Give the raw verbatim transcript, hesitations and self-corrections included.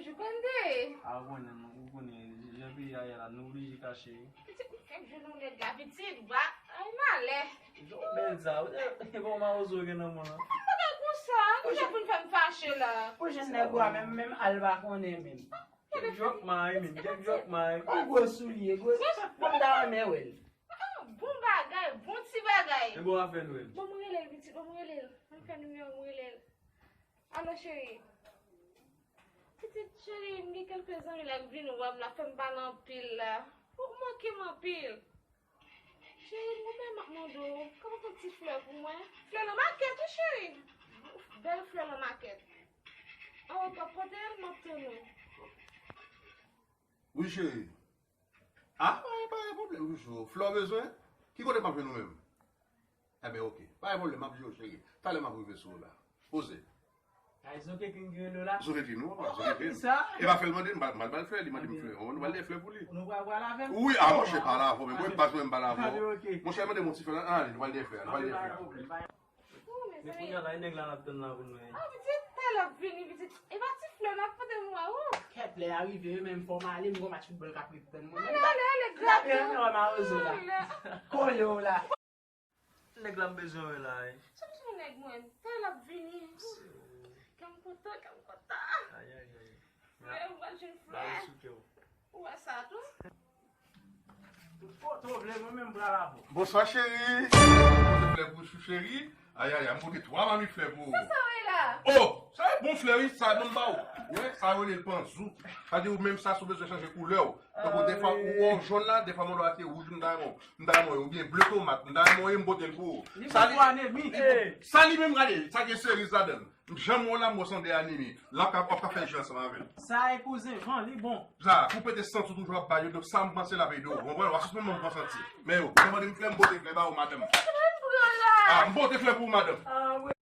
Jou konn de. A, ou konnen, ou konnen, jan peyi a ye la, nou oblije kache. Pitit, m fèk jwenn yon nèg la, pitit, ba, ay, malè. Jan w bèl sa, ou te, bon, mawozo gen nan men w lan. Bagay konsa, nou jan pou n fè m fache la. Pou jwenn nèg ou a, menm, menm al pa konnen menm. Kèk jòk may, menm, kèk jòk may. Yon gwo soulye, gwo. Mwen ta renmen wè l. Ah, bon bagay, bon ti bagay. E bon afè nou menm. Bon, mwen rele l, pitit, bon, mwen rele l. Mwen fè nimewo, mwen rele l. Alo, cheri. Pitit cheri, m gen kèlke zanmi la k vin wè m la, fè m pale anpil la. Ou manke m anpil. Cheri, m gon bagay m ap mande w. Ka w fè ti flè pou mwen? Flè nan makèt, wi, cheri. Bèl flè nan makèt. An, w ap pote l, m ap tann ou. Wi, cheri. Ah, pa gen pwoblèm, wi, cheri. Flè w bezwen? Ki kote m ap jwenn ou menm? Enben, oke. Pa gen pwoblèm, m ap di yo, cheri. Talè m ap rive sou ou la. Poze. Ay, Zokekin ki rele w la? Zokekin, non, papa, Zokekin. Kisa? E pa fè l mande, m pral, m pral ba l flè, li mande m flè. Nou pral dèyè flè pou li. Nou pral pral avè m? Wi, ah, monchè, pale avè w, men mwen pa jwenn pale avè w. Monchè, mande m yon ti flè la, ah, nou pral dèyè flè, nou pral dèyè flè. Men kounye a la, e nèg la n ap tann la pou nou, hein. Ah, pitit, talè l ap vini, pitit. E pa ti flè, n ap pote mwen, oh. Kèt lè a rive, yo menm fò m ale, m gon match foutbòl k ap ret tann mwen. Ale, ale, ale, grate. N ap vin wè mawozo la. Kole w la. Nèg la m bezwen wè la, wi. Sa m sou nèg mwen? Tan l ap vini. Kè m kontan, kè m kontan. Ay, ay, ay. Frè, m pral jwenn frè. Ba yo sou kè w. Ou wè sa tou? Tout kote w vle, mwen menm m pral avè w. Bonswa, cheri. Pote flè pou chou, cheri. Ay, ay, ay, m pote twa mamit flè pou ou. Sa, sa w wè la? Oh! Sa e bon flè, wi, sa, ban m ba w. Ou wè, sa yo rele l panzou. Sa di ou menm sa, si w bezwen chanje koulè w. Tankou defwa ou wè w jòn la, defwa mòdo a te wouj, m ta renmen w. M ta renmen w, oubyen ble tomat, m ta renmen w, m pote l pou ou. Li sa bon pou anemi. Li bon. Sa li menm, gade, sa gen seriz ladan l. Janm wè w la, m wè w sanble anemi. La, w ka, w ka fè je ansanm avè l. Sa e kouzen van, li bon. Sa, pou pete santi w toujou ap ba yo, donk sa m panse l ap ede w. Ou konprann? W a sispann ban m pran santi. Men yo, ou mande m flè, m pote flè ba ou, madanm. Sa mwen pran la. Ah, m pote flè pou ou, madanm. Ah, wi.